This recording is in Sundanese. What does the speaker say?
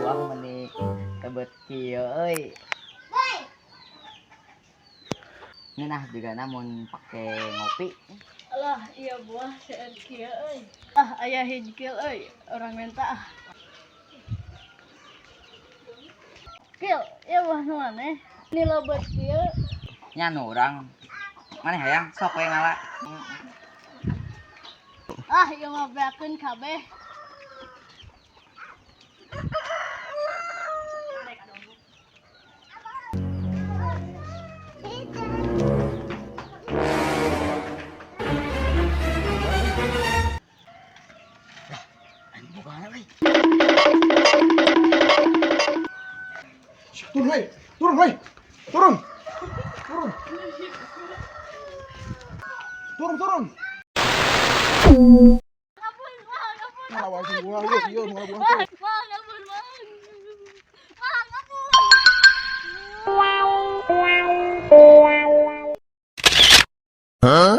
Buah meni tebet kieu euy. Ngeunah juga namun pake ngopi. Alah, iya buah seueur kieu euy. Ah, aya hiji euy, urang minta ah. Kil, ieu buah nu maneh? Ini lobet kieu. Nya nu urang. Maneh hayang sok we ngala. Ah, ieu mah beakeun kabeh. Bukan euy. Turun, woi. Turun, woi. Turun. Turun. Turun, turun. Ampun, Bang, ampun. Ngelawan sing buah ieu, ieu ngelawan buah tuh. Bang, ampun, Bang. Bang, ampun. Huh?